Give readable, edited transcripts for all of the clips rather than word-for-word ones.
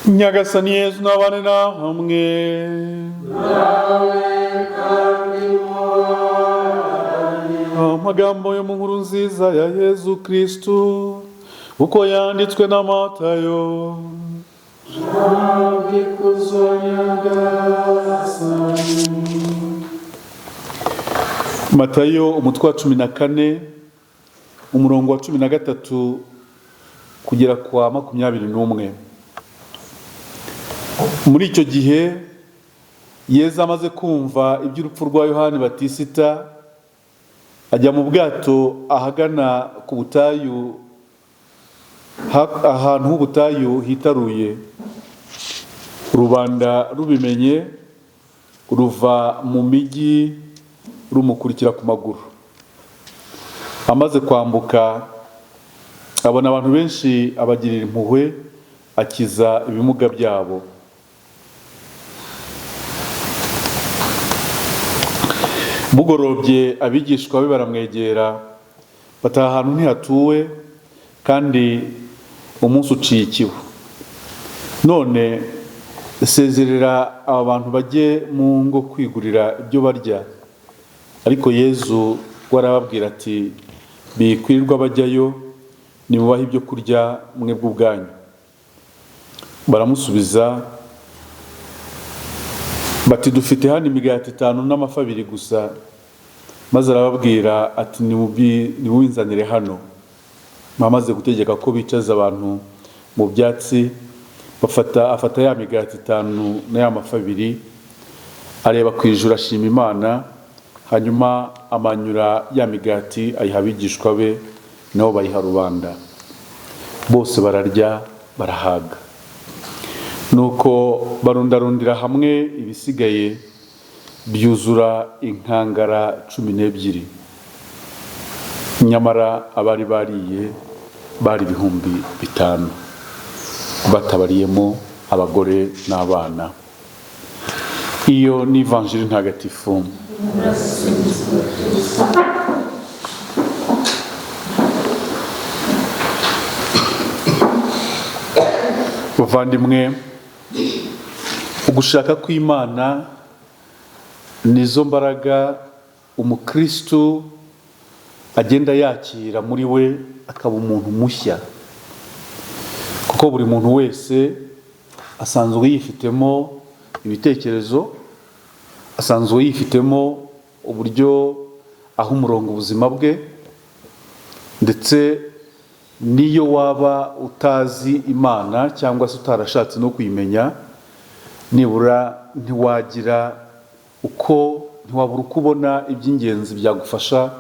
Nyagasani Yezu nabane namwe. Amagambo yo mu nkuru nziza ya Yezu Kristu uko yanditswe na Matayo. Matayo umutwe wa 14 umurongo wa 13 kugera kwa 21. Muri icyo gihe Yezu amaze kumva iby'urupfu rwa Yohani Batisita, ajya mu bwato ahagana ku butayu, ahantu h'ubutayu hitaruye. Rubanda rubimenye ruva mu mijyi rumukurikira ku maguru. Amaze kwambuka abona abantu benshi, abagirira impuhwe, akiza ibimuga byabo. Bugorobye abigishwa be baramwegera, bataha ahantu ntihatuwe kandi umunsi uciye ikibu. None sezerera aba bantu bajye mu ngo kwigurira ibyo barya. Ariko Yezu we arababwira ati bikwirirwa bajyayo, nimubahe ibyo kurya mwebwe ubwanyu. Baramusubiza bati dufite hano imigati 5 n'amafi 2 gusa. Maze arababwira ati nimubinzanire hano. Bamaze gutegeka ko bicaza abantu mu byatsi, afata ya migati 5 na ya mafi 2, areba ku ijuru ashima Imana, hanyuma amanyura ya migati ayiha abigishwa be, nabo bayiha rubanda. Bose bararya barahaga. Nuko barundarundira hamwe ibisigaye byuzura inkangara 12. Nyamara abari bariye bari 5,000, batabariyemo abagore n'abana. Iyo ni Ivanjiri ntagatifu. Bavandimwe, ugushaka kw'Imana nizo mbaraga umukristu agenda yakira muri we akaba umuntu mushya, kuko buri muntu wese asanzwe yifitemo ibitekerezo, asanzwe yifitemo uburyo aho umurongo ubuzima bwe, ndetse niyo waba utazi Imana cyangwa se utarashatse no kuyimenya, nibura ntiwagira uko ntiwabura uko ubona iby'ingenzi byagufasha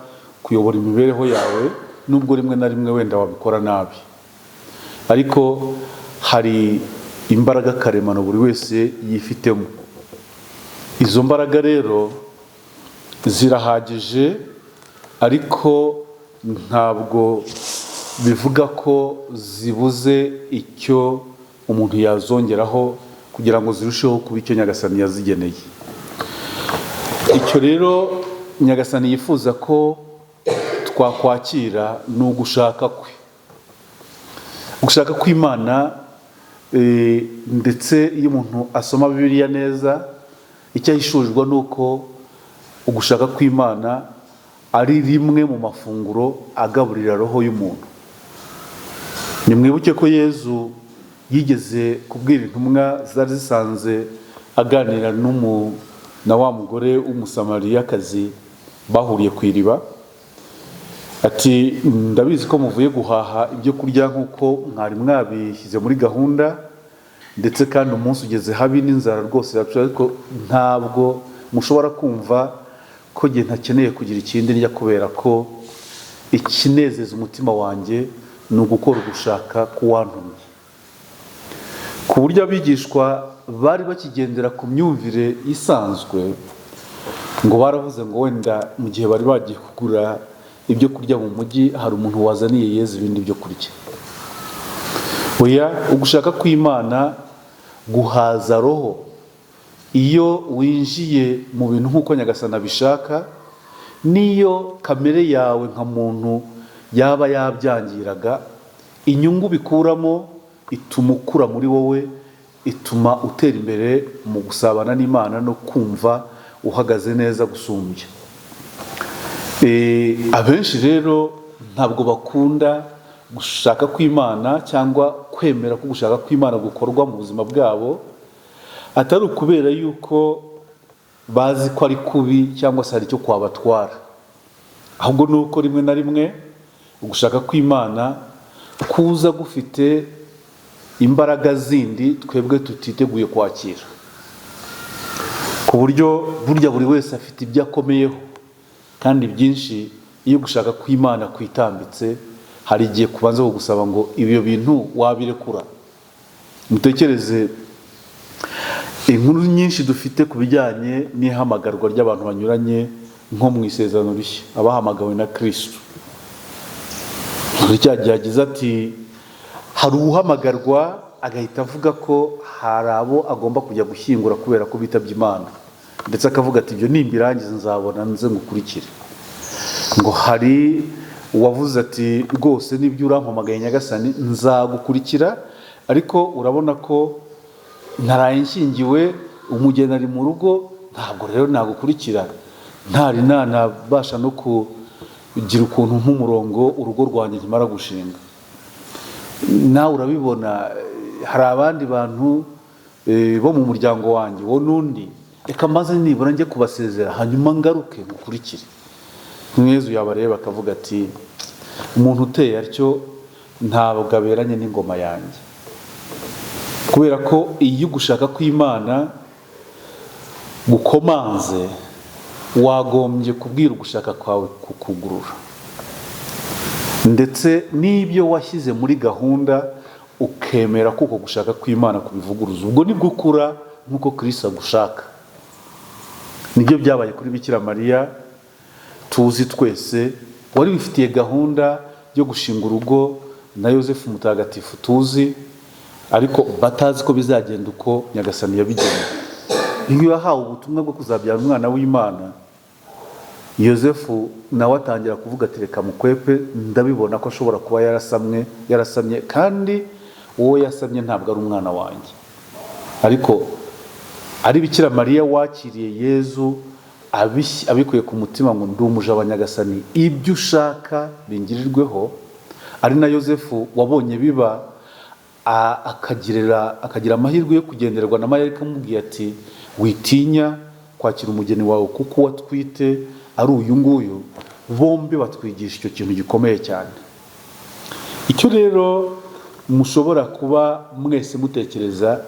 kuyobora imibereho yawe, nubwo rimwe na rimwe wenda wabikora nabi. Ariko hari imbaraga karemano buri wese yifitemo. Izo mbaraga rero zirahagije, ariko ntabwo bivuga ko zibuze icyo umuntu yazongeraho kugira ngo zirusheho kuba icyo Nyagasani yazigeneye. Icyo rero Nyagasani yifuza ko twakwakira ni ugushaka kwe, ugushaka kw'Imana. Ndetse iyo umuntu asoma Bibiliya neza, icyo ahishurirwa ni uko ugushaka kw'Imana ari rimwe mu mafunguro agaburira roho y'umuntu. Nimwibuke ko Yezu yigeze kubwira intumwa zari zisanze aganira na wa mugore w'umusamariyakazi bahuriye ku iriba, ati ndabizi ko muvuye guhaha ibyo kurya nk'uko mwari mwabishyize muri gahunda, ndetse kandi umunsi ugeze habi n'inzara rwose iracu, ariko ntabwo mushobora kumva ko njye ntakeneye kugira ikindi ndya, kubera ko ikinezeza umutima wanjye ni ugukora ugushaka k'uwantumye. Ku buryo abigishwa bari bakigendera ku myumvire isanzwe, ngo baravuze ngo wenda mu gihe bari bagiye kugura ibyo kurya mu mujyi hari umuntu wazaniye Yezu ibindi byo kurya. Oya, ugushaka kw'Imana guhaza roho. Iyo winjiye mu bintu nk'uko Nyagasani abishaka, niyo kamere yawe nka muntu yaba yabyangiraga, inyungu bikuramo ituma ukura muri wowe, ituma utera imbere mu gusabana n'Imana no kumva uhagaze neza gusumbya. Abenshi rero ntabwo bakunda gushaka kw'Imana cyangwa kwemera ko gushaka kw'Imana gukorwa mu buzima bwabo, atari ukubera yuko bazi ko ari kubi cyangwa se hari icyo kwabatwara, ahubwo ni uko rimwe na rimwe ugushaka kw'Imana kuza gufite imbaraga zindi twebwe tutiteguye kwakira, ku buryo burya buri wese afite ibyo akomeyeho kandi byinshi. Iyo gushaka kw'Imana kwitambitse, hari igihe kubanza kugusaba ngo ibyo bintu wabirekura. Mutekereze inkuru nyinshi dufite ku bijyanye n'ihamagarwa ry'abantu banyuranye, nko mu Isezerano Rishya, abahamagawe na Kristo. Muri cya gihe yagize ati: "Hari uwuhamagarwa agahita avuga ko hari abo agomba kujya gushyingura kubera ko bitabye Imana, ndetse akavuga ati: 'Ibyo nimbirangiza nzabona nze ngukurikire.' Ngo hari uwavuze ati: 'Rwose nibyo, urampamagaye Nyagasani, nzagukurikira, ariko urabona ko ntaraye nshyingiwe, umugeni ari mu rugo, ntabwo rero nagukurikira ntari nanabasha no kugira ukuntu nk'umurongo urugo rwanjye nkimara gushinga.' Nawe urabibona, hari abandi bantu bo mu muryango wanjye, wo n'undi, reka maze nibura njye kubasezera, hanyuma ngaruke ngukurikire." Yezu yabareba akavuga ati: "Umuntu uteye atyo ntabwo aberanye n'ingoma yanjye." Kubera ko iyo ugushaka kw'Imana gukomanze, wagombye kubwira ugushaka kwawe kukugurura, ndetse n'ibyo washyize muri gahunda ukemera ko uko gushaka kw'Imana kubivuguruza. Ubwo nibwo ukura nk'uko Kirisitu agushaka. Nibyo byabaye kuri Bikira Mariya tuzi twese, wari wifitiye gahunda yo gushinga urugo na Yosefu mutagatifu tuzi, ariko batazi ko bizagenda uko Nyagasani yabigeneye. Iyo yahawe ubutumwa bwo kuzabyara umwana w'Imana, Yosefu nawe atangira kuvuga ati: "Reka mukwepe, ndabibona ko ashobora kuba yarasamwe, yarasamye, kandi uwo yasamye ntabwo ari umwana wanjye." Ariko ari Bikira Mariya wakiriye Yezu abikuye ku mutima ngo: "Ndi umuja wa Nyagasani, ibyo ushaka bingirirweho." Ari na Yosefu wabonye biba, akagira amahirwe yo kugendererwa na Mariya, akamubwira ati: "Witinya kwakira umugeni wawe kuko uwo atwite ari uyu nguyu." Bombi batwigisha icyo kintu gikomeye cyane. Icyo rero mushobora kuba mwese mutekereza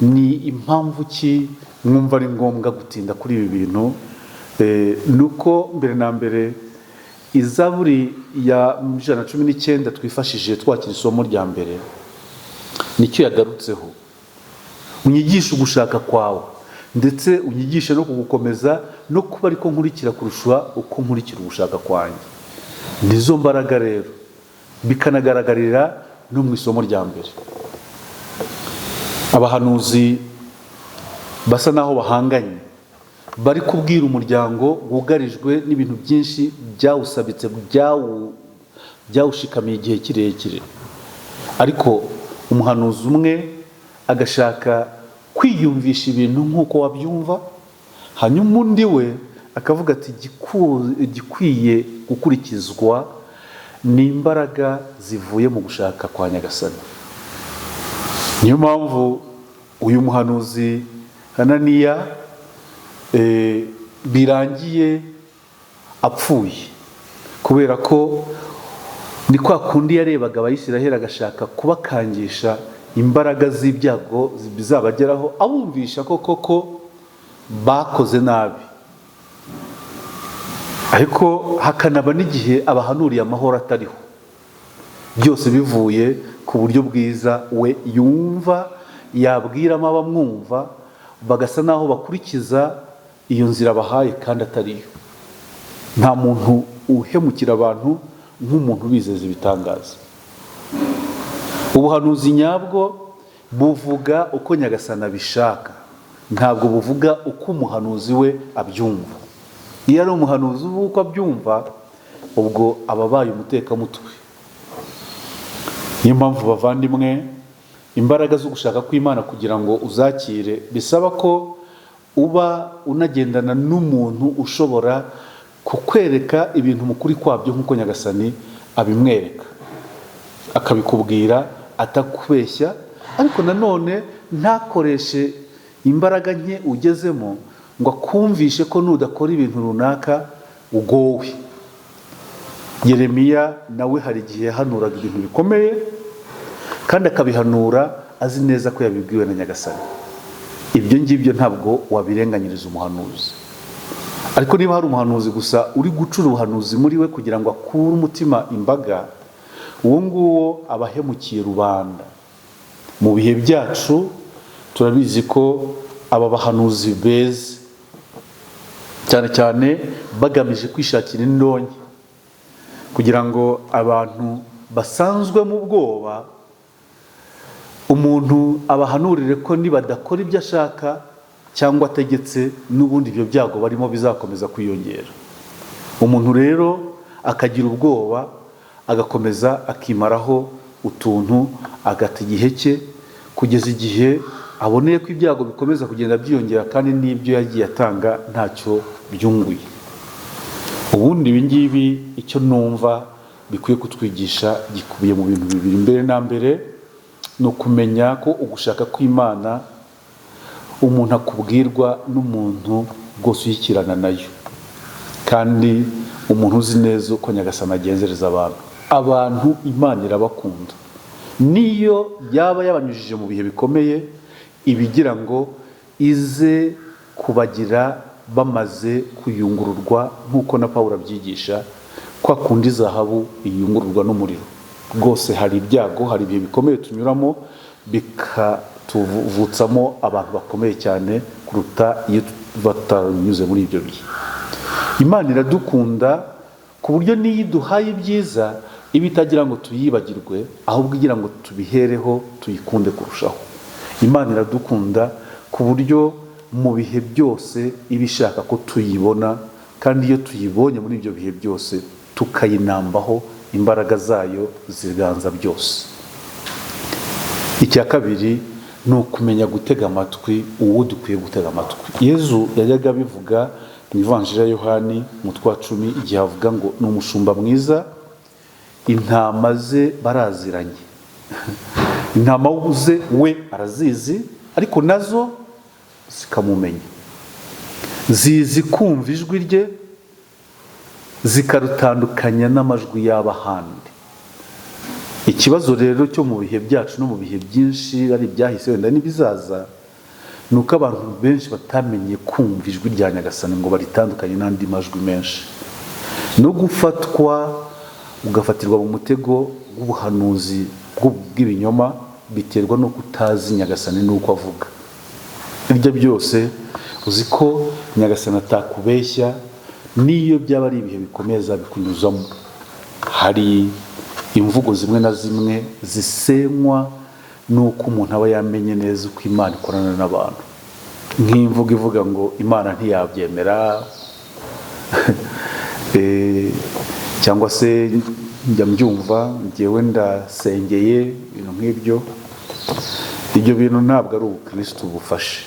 ni impamvu ki mwumva ari ngombwa gutinda kuri ibi bintu? Ni uko mbere na mbere Izaburi ya 119 twifashishije twakira isomo rya mbere nicyo yagarutseho: "Unyigishe ugushaka kwawe, ndetse unyigishe no kugukomeza no kuba ariko nkurikira kurusha uko nkurikira ugushaka kwanjye." Nizo mbaraga rero bikanagaragarira no mu isomo rya mbere, abahanuzi basa naho bahanganye, bari kubwira umuryango wugarijwe n'ibintu byinshi byawusabitse, byawushikamiye igihe kirekire, ariko umuhanuzi umwe agashaka kwiyumvisha ibintu nk'uko wabyumva, hanyuma undi we akavuga ati: "Igikwiye gukurikizwa ni imbaraga zivuye mu gushaka kwa Nyagasani." Niyo mpamvu uyu muhanuzi Hananiya birangiye apfuye, kubera ko ni kwa kundi yarebaga Abayisiraheli agashaka kubakangisha imbaraga z'ibyago bizabageraho, abumvisha ko koko bakoze nabi, ariko hakanaba n'igihe abahanuriye amahoro atariho, byose bivuye ku buryo bwiza we yumva yabwiramo abamwumva, bagasa n'aho bakurikiza iyo nzira bahaye kandi atariyo. Nta muntu uhemukira abantu nk'umuntu ubizeza ibitangaza. Ubuhanuzi nyabwo buvuga uko Nyagasani abishaka, ntabwo buvuga uko umuhanuzi we abyumva. Iyo ari umuhanuzi uvuga uko abyumva, ubwo aba abaye umutekamutwe. Niyo mpamvu, bavandimwe, Imbaraga zo gushaka kw'Imana kugira ngo uzakire bisaba ko uba unagendana n'umuntu ushobora kukwereka ibintu mu kuri kwabyo nk'uko Nyagasani abimwereka, akabikubwira atakubeshya, ariko nanone ntakoreshe imbaraga nke ugezemo ngo akumvishe ko nudakora ibintu runaka ugowe. Yeremiya nawe hari igihe yahanuraga ibintu bikomeye kandi akabihanura azi neza ko yabibwiwe na Nyagasani. Ibyo ngibyo ntabwo wabirenganyiriza umuhanuzi. Ariko niba hari umuhanuzi gusa uri gucura ubuhanuzi muri we kugira ngo akure umutima imbaga, uwo nguwo aba ahemukiye rubanda. Mu bihe byacu turabizi ko aba bahanuzi beza cyane cyane bagamije kwishakira indonke kugira ngo abantu basanzwe mu bwoba, umuntu abahanurire ko nibadakora ibyo ashaka cyangwa ategetse, n'ubundi ibyo byago barimo bizakomeza kwiyongera. Umuntu rero akagira ubwoba, agakomeza akimaraho utuntu, agata igihe cye kugeza igihe aboneye ko ibyago bikomeza kugenda byiyongera kandi n'ibyo yagiye atanga ntacyo byunguye. Ubundi ibi ngibi icyo numva bikwiye kutwigisha gikubiye mu bintu bibiri. Mbere na mbere ni ukumenya ko ugushaka kw'Imana umuntu akubwirwa n'umuntu rwose ushyikirana nayo, kandi umuntu uzi neza uko Nyagasani agenzereza abantu. Abantu Imana irabakunda, niyo yaba yabanyujije mu bihe bikomeye, ibigira ngo ize kubagira bamaze kuyungururwa, nk'uko na Pawulo abyigisha, kwa kundi zahabu iyungururwa n'umuriro. Rwose hari ibyago, hari ibihe bikomeye tunyuramo bikatuvutsamo abantu bakomeye cyane kuruta iyo batanyuze muri ibyo bihe. Imana iradukunda ku buryo n'iyo iduhaye ibyiza iba itagira ngo tuyibagirwe, ahubwo igira ngo tubihereho tuyikunde kurushaho. Imana iradukunda ku buryo mu bihe byose iba ishaka ko tuyibona, kandi iyo tuyibonye muri ibyo bihe byose tukayinambaho, imbaraga zayo ziganza byose. Icya kabiri ni ukumenya gutega amatwi uwo dukwiye gutega amatwi. Yezu yajyaga abivuga mu Ivanjiri ya Yohani umutwe wa 10, igihe avuga ngo ni umushumba mwiza, intama ze baraziranye. Intama ze we arazizi, ariko nazo zikamumenya, zizi kumva ijwi rye, zikarutandukanya n'amajwi y'abahandi. Ikibazo rero cyo mu bihe byacu no mu bihe byinshi, ari ibyahise wenda n'ibizaza, ni uko abantu benshi batamenye kumva ijwi rya Nyagasani ngo baritandukanye n'andi majwi menshi. No gufatwa ugafatirwa mu mutego w'ubuhanuzi bw'ibinyoma biterwa no kutazi Nyagasani n'uko avuga. Ibyo byose uzi ko Nyagasani atakubeshya, n'iyo byaba ari ibihe bikomeza bikunyuzamo. Hari imvugo zimwe na zimwe zisenywa n'uko umuntu aba yamenye neza uko Imana ikorana n'abantu, nk'imvugo ivuga ngo Imana ntiyabyemera, cyangwa se njya mbyumva njyewe ndasengeye, ibintu nk'ibyo. Ibyo bintu ntabwo ari ubukristo bufashe.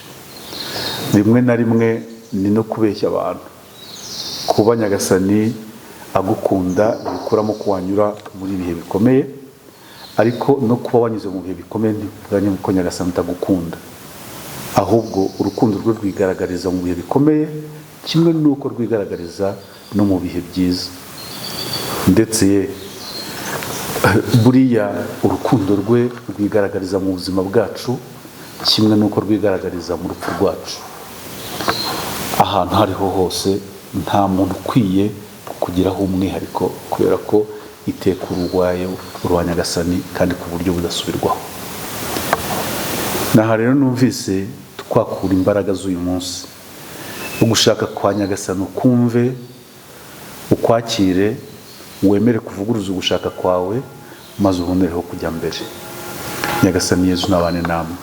Rimwe na rimwe ni no kubeshya abantu. Kuba Nyagasani agukunda ntibikuramo ko wanyura muri ibihe bikomeye, ariko no kuba wanyuze mu bihe bikomeye ntibivuga ko Nyagasani atagukunda. Ahubwo urukundo rwe rwigaragariza mu bihe bikomeye kimwe n'uko rwigaragariza no mu bihe byiza. Ndetse buriya urukundo rwe rwigaragariza mu buzima bwacu kimwe n'uko rwigaragariza mu rupfu rwacu. Ahantu aho ariho hose nta muntu ukwiye kugiraho umwihariko, kubera ko iteka urwaye urwa Nyagasani kandi ku buryo budasubirwaho. Naha rero numvise twakura imbaraga z'uyu munsi. Ugushaka kwa Nyagasani ukumve, ukwakire, wemere kuvuguruza ugushaka kwawe, maze ubonereho kujya mbere. Nyagasani Yezu nabane namwe.